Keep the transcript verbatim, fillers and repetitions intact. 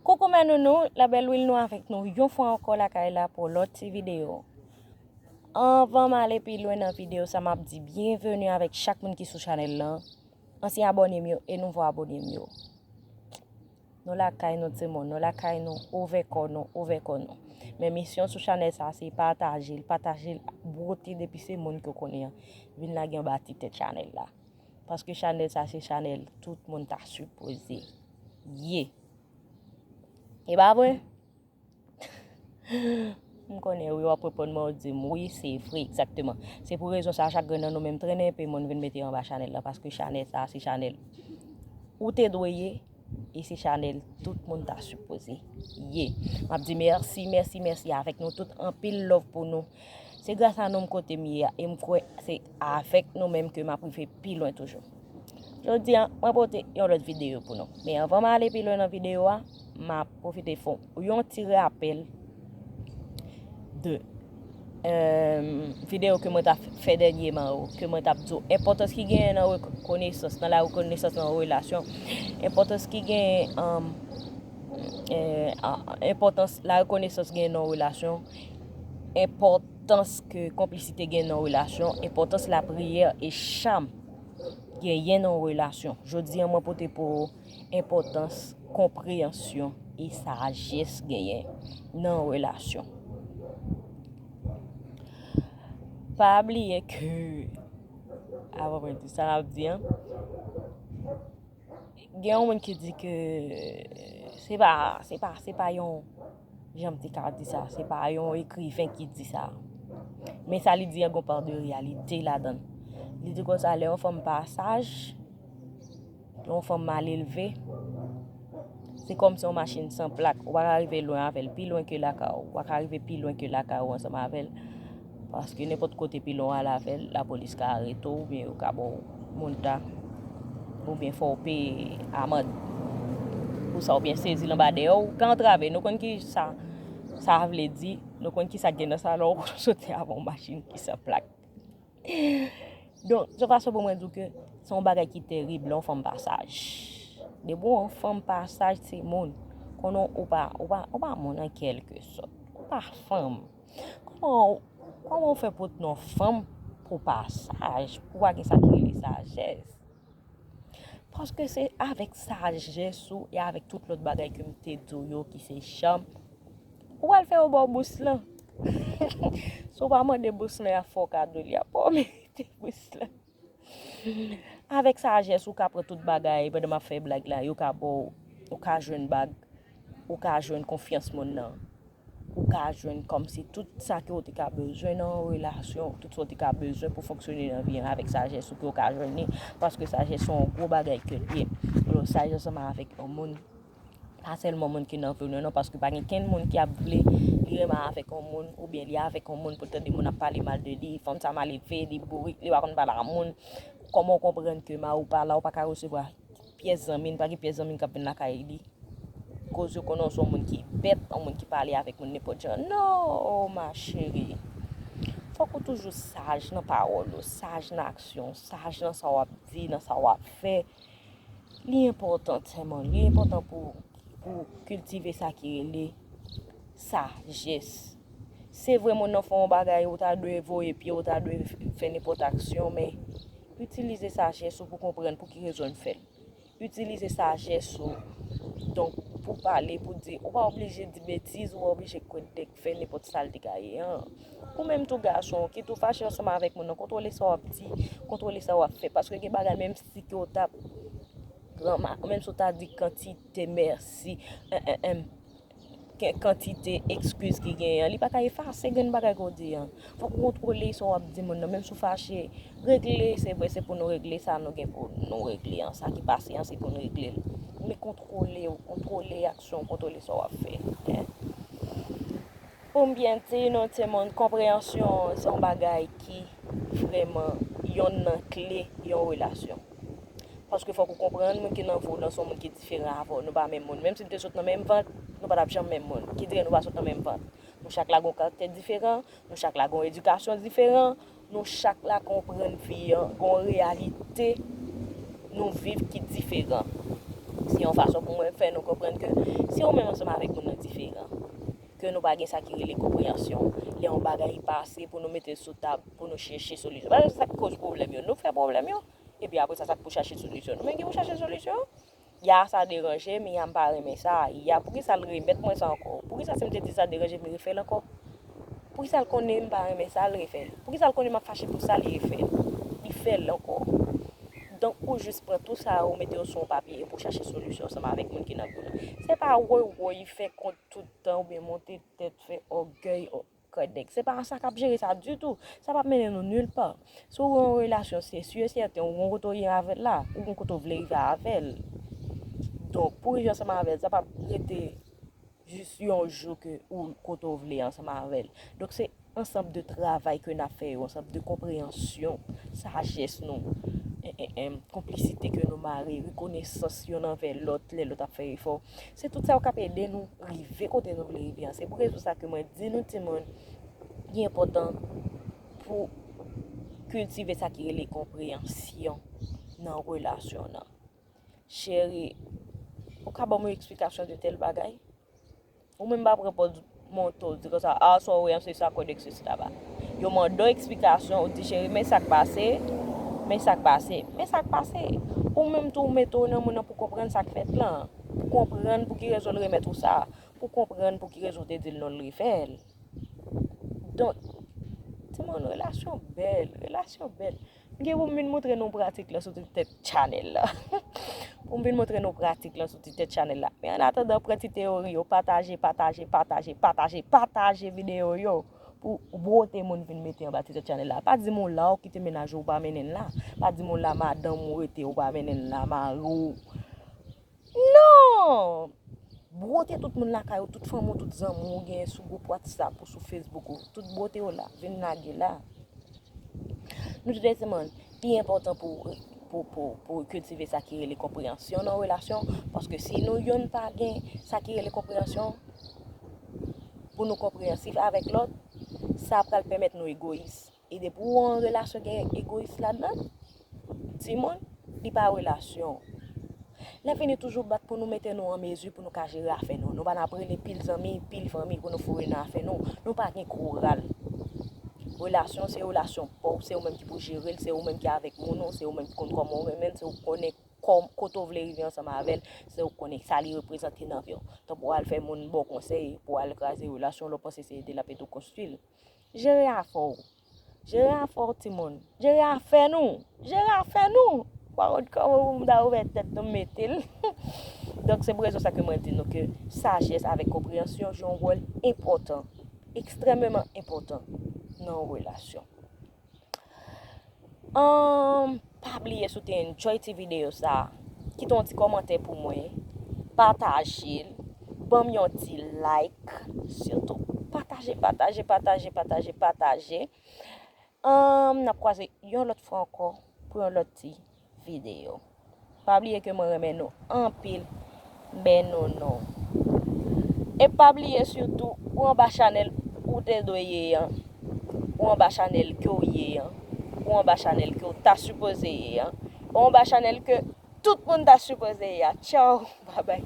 Koukou mè nounou, la bèl Will nou avèk nou yon fwa ankò lakay la pou lòt ti videyo. Anvan m ale pi lwen nan videyo sa, m ap di byenveni avèk chak moun ki sou chanèl lan, ansyen abòne m yo e nouvo abòne m yo. Nou lakay nou timoun, nou lakay nou, ouvè kò nou, ouvè kò nou. Men misyon sou chanèl sa se pataje l, pataje l, bwote depi se moun ke w konnen an, vin lage anba ti tèt chanèl la. Paske chanèl sa se chanèl tout moun ta sipoze ye. E pa vre? M konnen wi, w ap reponn mwen, w di m wi, se vre, egzakteman. Se pou rezon sa a, chak grenn nan nou menm trennen epi moun vin mete anba chanèl la, paske chanèl sa a se chanèl ou te dwe ye, e se chanèl tout moun ta sipoze ye. M ap di mèsi, mèsi, mèsi avèk nou tout, anpil love pou nou. Se gras a nou m kote m ye a, e m kwè se avèk nou menm ke m ap rive pi lwen toujou. Jodi a, mwen pote yon lòt videyo pou nou. Men anvan m ale pi lwen nan videyo a, m ap pwofite fè yon ti rapèl de, euh, videyo ke mwen t ap fè dènyèman yo, ke mwen t ap di w enpòtans ki genyen nan rekonesans, nan la rekonesans nan relasyon, enpòtans ki genyen, euh, euh, enpòtans la rekonesans genyen nan relasyon, enpòtans ke konplisite genyen nan relasyon, enpòtans lapriyè e cham genyen nan relasyon. Jodi a, mwen pote pou enpòtans konpreyansyon e sajès genyen nan relasyon. Pa bliye ke, avan mwen di sa m ap di an, gen yon moun ki di ke se pa, se pa, se pa yon, jan m te ka di sa, se pa yon ekriven ki di sa. Men sa li di an gon pa de reyalite ladan l. Li di konsa, lè yon fanm pa saj, yon fanm mal elve, se kòmsi yon machin san plak. Ou pa ka rive lwen avè l, pi lwen ke lakay ou. Ou pa ka rive pi lwen ke lakay ou ansanm avè l. Paske nenpòt kote pi lwen w al avè l, lapolis ka arete w, oubyen yo ka ba w mouda, oubyen fè w peye amann pou sa, oubyen sezi l anba dèyè w, ou ka antrave. Nou konn ki sa sa vle di, nou konn ki sa k gen nan sa lè w soti avè yon machin ki san plak. Donk, se yon fason pou mwen di w ke se yon bagay ki terib lè yon fanm pa saj. Depi yon fanm pa saj, timoun, konnen ou pa, ou pa, ou pa moun an kèlkesòt. Ou pa fanm. Kòman, kòman w fè pot non fanm pou w pa saj, pou w pa gen sa ki rele sajès? Paske se avèk sajès ou e avèk tout lòt bagay ke m te di w yo ki se cham, ou pral fè yo ba w bous lan. Si w pa mande bous lan, y ap fè w kado li, y ap ba w merite bous lan. Avèk sajès, ou ka pran tout bagay, pandan m ap fè blag la, yo ka ba w, ou ka jwenn bag, ou ka jwenn konfyans moun nan, ou ka jwenn kòmsi tout sa ke w te ka bezwen nan yon relasyon, tout sa w te ka bezwen pou fonksyone nan vi an, avèk sajès ou ke w ka jwenn li, paske sajès se yon gwo bagay ke l ye. Alò, sajès ansanm avèk yon moun, pa sèlman moun ki nan vi w nan, non, paske pa gen kenn moun ki ap vle li renmen avèk yon moun, oubyen li avèk yon moun pou l tande moun ap pale mal de li, fanm sa mal elve, li bourik, li pa konn pale a moun. Kòman w konprann ke mari w pa la, ou pa ka resevwa pyès zanmi n, pa gen pyès zanmi n k ap vin lakay li? Koz yo konnen w se yon moun ki bèt, yon moun ki pale avèk moun nenpòt jan. Non, ma chérie. Fòk ou toujou saj nan pawòl ou, saj nan aksyon, saj nan sa w ap di, nan sa w ap fè. Li enpòtan tèlman, li enpòtan pou, pou kiltive sa ki rele sajès. Se vre, moun nan fè yon bagay, ou ta dwe voye pye, ou ta dwe fè nenpòt aksyon, men itilize sajès ou pou konprann pou ki rezon l fè l. Itilize sajès ou, donk, pou pale, pou di, ou pa oblije di betiz, ou pa oblije kwèt nèg fè nenpòt sa l te ka ye an. Ou menm tou gason, kit ou fache ansanm avèk moun nan, kontwole sa w ap di, kontwole sa w ap fè, paske gen bagay menm si ke w t ap granma, menm si w ta di kantite mèsi, en, en, en, ke-, kantite ekskiz ki genyen an, li pa ka efase grenn bagay ke w di an. Fòk ou kontwole sa w ap di moun nan, menm si w fache, regle, se vre, se pou nou regle sa nou gen pou nou regle an, sa ki pase an, se pou nou regle l. Men kontwole w, kontwole aksyon w, kontwole sa w ap fè. En. Pou m byen di nou, timoun, konpreyansyon se yon bagay ki vrèman yonn nan kle yon relasyon. Paske fòk ou konprann, moun ki nan vi w lan se yon moun ki diferan avè w. Nou pa menm moun. Menm si n te sot nan menm vant, nou pa t ap janm menm moun. Ki dire nou pa sot nan menm vant. Nou chak la gen yon karaktè diferan, nou chak la gen yon edikasyon diferan, nou chak la konprann vi an, gen yon reyalite nou viv ki diferan. Se yon fason pou mwen fè nou konprann ke si ou menm ansanm avèk moun nan diferan, ke nou pa gen sa ki rele konpreyansyon, lè yon bagay pase pou nou mete l sou tab, pou nou chèche solisyon. Bagay sa k koz pwoblèm yo, nou fè pwoblèm yo, epi apre sa, sa k pou chache solisyon. Nou menm ki pou chache solisyon? Ya sa deranje m, ya m pa renmen sa. Ya, poukisa l remèt mwen sa ankò? Poukisa si m te di sa deranje m, li refè l ankò? Poukisa l konnen m pa renmen sa, l refè l? Poukisa l konnen m ap fache pou sa, li refè l? Li fè l ankò. Donk, ou jis pran tou sa, ou mete yo sou yon papye epi ou chache solisyon ansanm avèk moun ki nan gou nan. Se pa woy woy, fè kont tout tan oubyen monte tèt, fè ògèy, kòd nèg. Se pa sa k ap jere sa ditou. Sa p ap mennen nou nil pa. Si w gen yon relasyon, se si e sèten, ou gen kote w ye avè l la, ou gen kote w vle rive avè l. Donk, pou rive ansanm avè l, sa p ap rete jis yon jou ke ou kote w vle ansanm avè l. Donk, se ansanm de travay ke n ap fè yo, ansanm de konpreyansyon, sajès nou, en, en, en, konplisite ke nou mare, rekonesans yonn anvè lòt, lè lòt ap fè efò. Se tout sa yo k ap ede nou rive kote nou vle rive an. Se pou rezon sa ke mwen di nou timoun, li enpòtan pou kiltive sa ki rele konpreyansyon nan relasyon nan. Cheri, ou ka ban mwen eksplikasyon de tèl bagay? Ou menm pa pran pòz monte w di konsa, a, sa w wè an, se sa kòd eksesita ba. Yo mande w eksplikasyon, ou di, cheri, men sa k pase, men sa k pase, men sa k pase. Ou menm tou, ou mete w nan moun nan pou konprann sa k fèt lan, pou konprann pou ki rezon l remèt ou sa, pou konprann pou ki rezon w te di l non, l refè l. Donk, timoun, relasyon bèl, relasyon bèl. M gen pou m vin montre nou pratik lan sou ti tèt chanèl la. Pou m vin montre nou pratik lan sou ti tèt chanèl la. Men annatandan, pran ti teyori yo, pataje, pataje, pataje, pataje, pataje videyo yo. Pou bwote moun vin mete anba ti tèt chanèl la. Pa di m ou la, ou kite mennaj ou, ou pa mennen l la. Pa di m ou la, madanm ou rete, ou pa mennen l la, mari w. Non! Bwote tout moun lakay ou, tout fanmi w, tout zanmi w ou gen sou gwoup WhatsApp ou sou Facebook ou. Tout bwote yo la, vin lage la. Nou te di timoun, pi enpòtan pou, pou, pou, pou kiltive sa ki rele konpreyansyon nan relasyon, paske si nou yonn pa gen sa ki rele konpreyansyon, pou nou konpreyansif avèk lòt, sa pral pèmèt nou egoyis. E depi w an relasyon gen egoyis ladan, timoun, li pa relasyon. Lè fini toujou bat pou nou mete nou an mezi pou nou ka jere afè nou. Nou pa n ap rele pil zanmi, pil fanmi pou nou foure nan afè nou. Nou pa gen koral. Relasyon se relasyon pa w, se ou menm ki pou jere l, se ou menm ki avèk moun ou, se ou menm ki konn kòman w renmen l, se ou konnen kòm, kote w vle rive ansanm avè l, se ou konnen sa li reprezante nan vi w. Tanpou w al fè moun ba w konsèy, pou w al kraze relasyon, lè w panse se ede l ap ede w konstwi l. Jere afè w. Jere afè w, timoun. Jere afè nou. Jere afè nou. Pa konn kòman pou m ta ouvè tèt nou, m mete l. Donk, se pou rezon sa ke mwen di nou ke sajès avèk konpreyansyon jwe yon wòl enpòtan, ekstrèmeman enpòtan nan yon relasyon. Ahn, pa bliye si w te enjoy ti videyo sa, kite yon ti kòmantè pou mwen, pataje l, ban m yon ti like, sitou pataje, pataje, pataje, pataje, pataje. Ahn, n ap kwaze yon lòt fwa ankò pou yon lòt ti videyo. Pa bliye ke mwen renmen nou anpil, men nou non. E pa bliye sitou, ou anba chanèl ou te dwe ye an, ou anba chanèl ke w ye an, ou anba chanèl ke w ta sipoze ye an, ou anba chanèl ke tout moun ta sipoze ye a. Tchaw, babay.